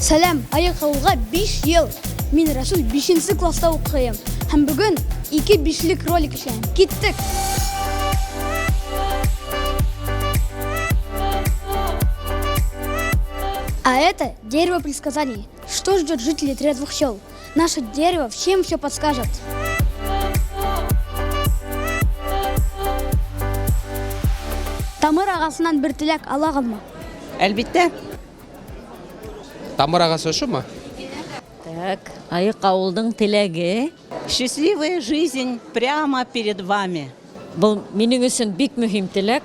Сәлам, Айыҡ ауылға 5 йыл. Мин Расул 5 класста уҡыйым. Һәм бөгөн ике бишлек ролик эшләйем. Киттек! А это дерево предсказаний. Что ждет жителей трезвых сел? Наше дерево всем все подскажет. Тамыр ағасынан бер теләк алағыҙмы? Әлбиттә. Тамыр ағасы ошомо? Так, Айыҡ ауылдың теләге. Счастливая жизнь прямо перед вами. Был минең өсөн бик мөһим теләк.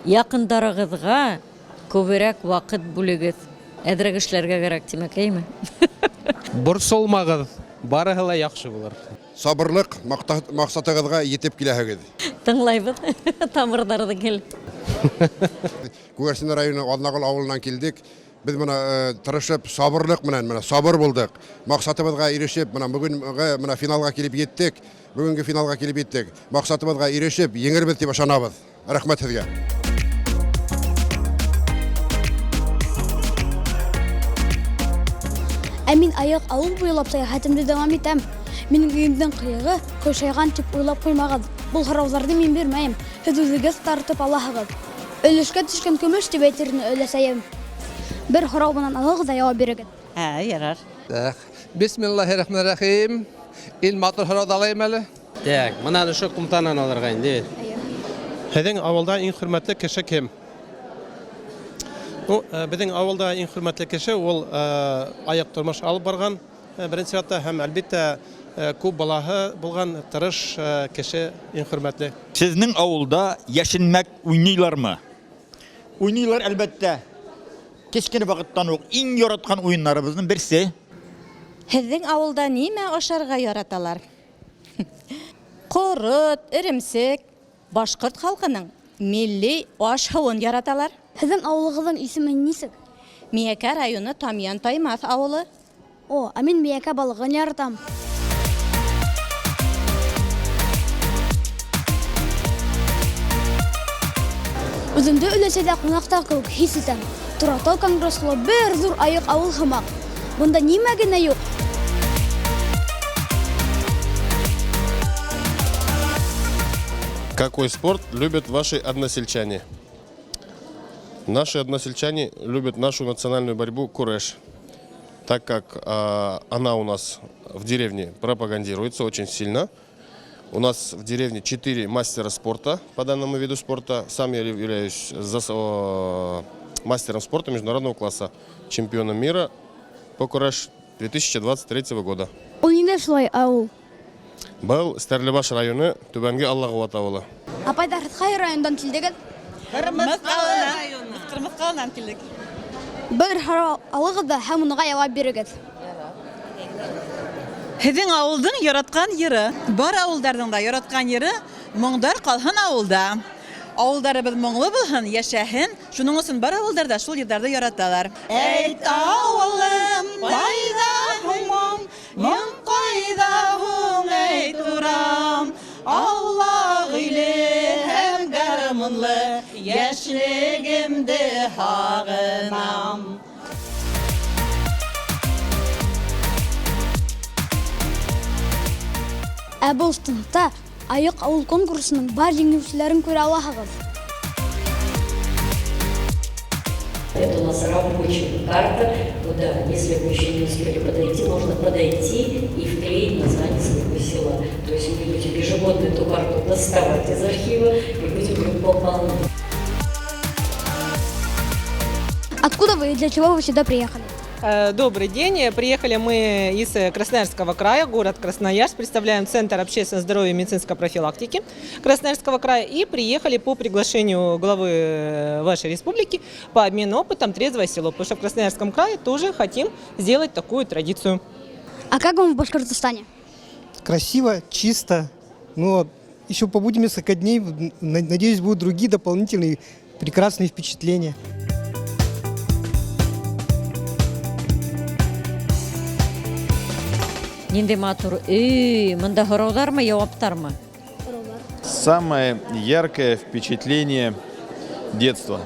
Яҡындарығыҙға күберәк ваҡыт бүлегеҙ. Әҙерәк эшләргә кәрәк, тимәк, әйме? Борсолмағыҙ, барыһы ла яҡшы булыр. Сабырлыҡ, маҡсатығыҙға етеп киләһегеҙ. Тыңлайбыҙ тамырҙарҙы кил. Күгәрсен районы Аҙнағол ауылынан килдек. Беҙ бына тырышып, сабырлыҡ менән, бына сабыр булдыҡ. Маҡсатыбыҙға ирешеп, бына бөгөнгө бына финалға килеп еттек. Бөгөнгө финалға килеп еттек. Маҡсатыбыҙға ирешеп, еңербеҙ тип ышанабыҙ. Рәхмәт һеҙгә. Ә мин Айыҡ ауыл буйлап сәйәхәтемде дауам итәм. Минең өйөмдөң ҡыйығы ҡыйшайған тип уйлап ҡуймағыҙ. Был һорауҙарҙы мин бирмәйем. Һеҙ үҙегеҙ тартып алаһығыҙ. Өлөшкә төшкән көмөш тип әйтер ине өләсәйем. Бер һорау менән алығыҙ ҙа яуап бирегеҙ. Ә, ярар. Так. Бисмиллахиррахманиррахим. Иң матур һорауҙы алайым әле. Так, бына ошо ҡумтанан алырға инде. Эйе. Һеҙҙең ауылда иң хөрмәтле кеше кем? Беҙҙең ауылда иң хөрмәтле кеше ул айыҡ тормош алып барған беренсе сиратта һәм әлбиттә күп балаһы булған тырыш кеше иң хөрмәтле. Һеҙҙең ауылда йәшенмәк уйныйлармы? Уйныйлар әлбәттә. Кескенә ваҡыттан уҡ иң яратҡан уйындарыбыҙҙың береһе. Һеҙҙең ауылда нимә ашарға яраталар? Ҡорот, эремсек, башҡорт халҡының милли аш-һыуын яраталар. Һеҙҙең ауылығыҙҙың исеме нисек? Миәкә районы Тамъян Таймаҫ ауылы. О, ә мин миәкә балығын яратам. Үҙемде өләсәйҙә ҡунаҡта кеүек хис итәм. Торатау конгресслы бер ҙур айыҡ ауыл һымаҡ. Бында нимә генә юҡ. Какой спорт любят ваши односельчане? Наши односельчане любят нашу национальную борьбу куреш, так как она у нас в деревне пропагандируется очень сильно. У нас в деревне 4 мастера спорта по данному виду спорта. Сам я являюсь мастером спорта международного класса, чемпионом мира по куреш 2023 года. Ул ниндәй шулай ауыл? Был Стәрлебаш районы, Түбәнге Аллағуат ауылы. Апайҙар, һеҙ ҡай райондан килдегеҙ? Ҡырмыҫҡалынан. Беҙ Ҡырмыҫҡалынан килдек. Бер һорау алығыҙ ҙа һәм уныға яуап бирегеҙ. Һеҙҙең ауылдың яратҡан йыры. Бар ауылдарҙың да яратҡан йыры Моңдар ҡалһын ауылда. Ауылдарыбыҙ моңло булһын, йәшәһен. Шуның өсөн бар ауылдарҙа шул йырҙарҙы яраталар. Әйт, ауылым, ҡайҙа һуң моң? Моң ҡайҙа һуң, әйт, урам? Аулаҡ өйлө һәм гармунлы йәшлегемде һағынам. Ә был стендта Айыҡ ауыл конкурсының бар еңеүселәрен күрә алаһығыҙ. Это у нас рабочая карта, куда, если вы еще не успели подойти, можно подойти и вклеить название своего села. То есть вы будете ежегодно эту карту доставать из архива и будем ее пополнять. Откуда вы и для чего вы сюда приехали? Добрый день. Приехали мы из Красноярского края, город Красноярск. Представляем Центр общественного здоровья и медицинской профилактики Красноярского края. И приехали по приглашению главы вашей республики по обмену опытом «Трезвое село». Потому что в Красноярском крае тоже хотим сделать такую традицию. А как вам в Башкортостане? Красиво, чисто. Но еще побудем несколько дней. Надеюсь, будут другие дополнительные прекрасные впечатления. Ниндәй матур өй, мында һорауҙармы, яуаптармы? Һорауҙар. Самое яркое впечатление детства.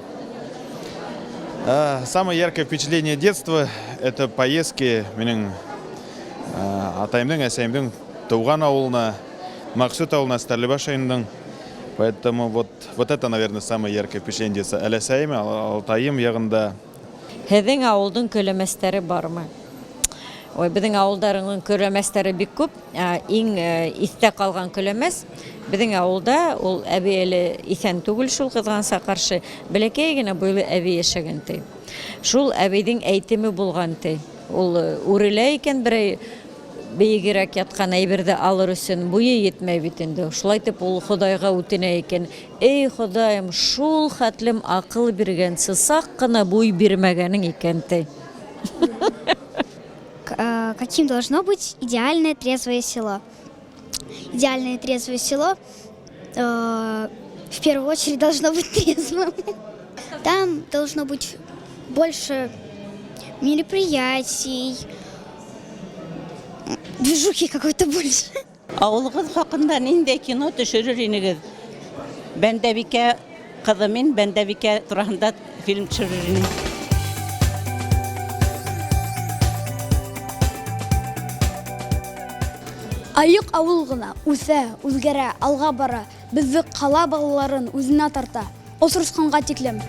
Самое яркое впечатление детства – это поездки минең атайымдың, әсәйемдең тыуған ауылына, Маҡсүт ауылына, Стәрлебаш районының. Поэтому вот это, наверное, самое яркое впечатление детства. Өләсәйем, олатайым яғында. Һеҙҙең ауылдың көләмәстәре бармы? Ой, беҙҙең ауылдарының көләмәстәре бик күп. Иң иҫтә ҡалған көләмәс беҙҙең ауылда ул әбей әле иҫән түгел шул, ҡыҙғанысҡа ҡаршы, бәләкәй генә буйлы әбей йәшәгән ти. Шул әбейҙең әйтеме булған ти. Ул үрелә икән берәй бейегерәк ятҡан әйберҙе алыр өсөн, буйы етмәй бит инде. Шулай итеп ул Хоҙайға үтенә икән. Эй, Хоҙайым, шул хәтлем аҡыл биргәнсе, саҡ ҡына буй бирмәгәнең икән ти. Каким должно быть идеальное трезвое село? Идеальное трезвое село в первую очередь должно быть трезвым. Там должно быть больше мероприятий, движухи какой-то больше. Ауылығыҙ хаҡында ниндәй кино төшөрөр инегеҙ? Бәндәбикә ҡыҙы мин, Бәндәбикә тураһында фильм төшөрөр инем. Айыҡ ауыл ғына үҫә, үҙгәрә, алға бара, беҙҙе ҡала балаларын үҙенә тарта. Осрашҡанға тиклем.